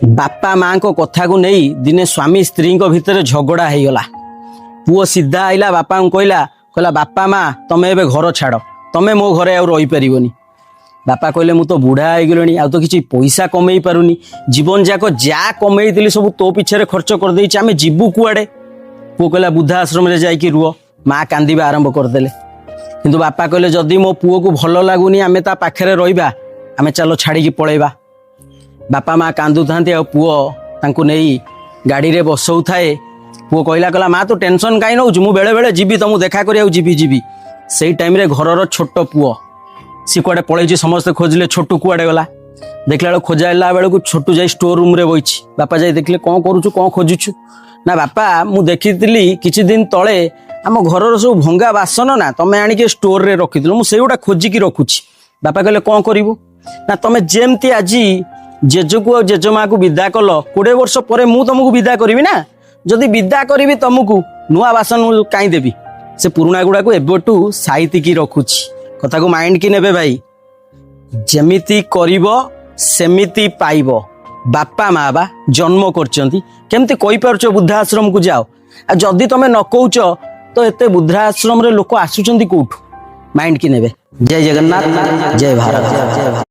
ବାପା ମାଙ୍କ କଥାକୁ ନେଇ ଦିନେ ସ୍ୱାମୀ ସ୍ତ୍ରୀଙ୍କ ଭିତରେ ଝଗଡ଼ା ହେଇଗଲା। ପୁଅ ସିଧା ଆଇଲା, ବାପାଙ୍କୁ କହିଲା, କହିଲା, "ବାପା ମା, ତମେ ଏବେ ଘର ଛାଡ଼, ତମେ ମୋ ଘରେ ଆଉ ରହିପାରିବନି।" ବାପା କହିଲେ, "ମୁଁ ତ ବୁଢ଼ା ହେଇଗଲିଣି, ଆଉ ତ କିଛି ପଇସା କମେଇ ପାରୁନି। ଜୀବନ ଯାକ ଯାହା କମେଇଥିଲି ସବୁ ତୋ ପିଛାରେ ଖର୍ଚ୍ଚ କରିଦେଇଛି। ଆମେ ଯିବୁ କୁଆଡ଼େ?" ପୁଅ କହିଲା, "ବୃଦ୍ଧା ଆଶ୍ରମରେ ଯାଇକି ରୁହ।" ମା କାନ୍ଦିବା ଆରମ୍ଭ କରିଦେଲେ। କିନ୍ତୁ ବାପା କହିଲେ, "ଯଦି ମୋ ପୁଅକୁ ଭଲ ଲାଗୁନି ଆମେ ତା ପାଖରେ ରହିବା, ଆମେ ଚାଲ ଛାଡ଼ିକି ପଳେଇବା।" ବାପା ମା କାନ୍ଦୁଥାନ୍ତି ଆଉ ପୁଅ ତାଙ୍କୁ ନେଇ ଗାଡ଼ିରେ ବସଉଥାଏ। ପୁଅ କହିଲା, କହିଲା, "ମା, ତୁ ଟେନସନ୍ କାହିଁ ନେଉଛୁ? ମୁଁ ବେଳେବେଳେ ଯିବି, ତମକୁ ଦେଖା କରିବାକୁ ଯିବି ଯିବି।" ସେଇ ଟାଇମ୍ରେ ଘରର ଛୋଟ ପୁଅ ସିଏ କୁଆଡ଼େ ପଳେଇଛି। ସମସ୍ତେ ଖୋଜିଲେ, ଛୋଟୁ କୁଆଡ଼େ ଗଲା? ଦେଖିଲା ବେଳକୁ, ଖୋଜା ହେଲା ବେଳକୁ ଛୋଟୁ ଯାଇ ଷ୍ଟୋର ରୁମ୍ରେ ବଇଛି। ବାପା ଯାଇ ଦେଖିଲେ, "କ'ଣ କରୁଛୁ? କ'ଣ ଖୋଜୁଛୁ?" "ନା ବାପା, ମୁଁ ଦେଖିଥିଲି କିଛି ଦିନ ତଳେ ଆମ ଘରର ସବୁ ଭଙ୍ଗା ବାସନ ନା ତମେ ଆଣିକି ଷ୍ଟୋରରେ ରଖିଥିଲ, ମୁଁ ସେଇଗୁଡ଼ା ଖୋଜିକି ରଖୁଛି।" ବାପା କହିଲେ, "କ'ଣ କରିବୁ?" "ନା, ତମେ ଯେମିତି ଆଜି ଜେଜେକୁ ଆଉ ଜେଜେମାକୁ ବିଦା କଲ, 20 ବର୍ଷ ପରେ ମୁଁ ତମକୁ ବିଦା କରିବି ନା। ଯଦି ବିଦା କରିବି ତମକୁ, ନୂଆ ବାସନ ମୁଁ କାହିଁ ଦେବି? ସେ ପୁରୁଣା ଗୁଡ଼ାକୁ ଏବେଠୁ ସାଇତିକି ରଖୁଛି।" କଥାକୁ ମାଇଣ୍ଡ କି ନେବେ ଭାଇ। ଯେମିତି କରିବ ସେମିତି ପାଇବ। ବାପା ମା ବା ଜନ୍ମ କରିଛନ୍ତି, କେମିତି କହିପାରୁଛ ବୃଦ୍ଧାଶ୍ରମକୁ ଯାଅ? ଆଉ ଯଦି ତମେ ନ କହୁଛ ତ ଏତେ ବୃଦ୍ଧାଶ୍ରମରେ ଲୋକ ଆସୁଛନ୍ତି କୋଉଠୁ? ମାଇଣ୍ଡ କି ନେବେ। ଜୟ ଜଗନ୍ନାଥ, ଜୟ ଭାରତ।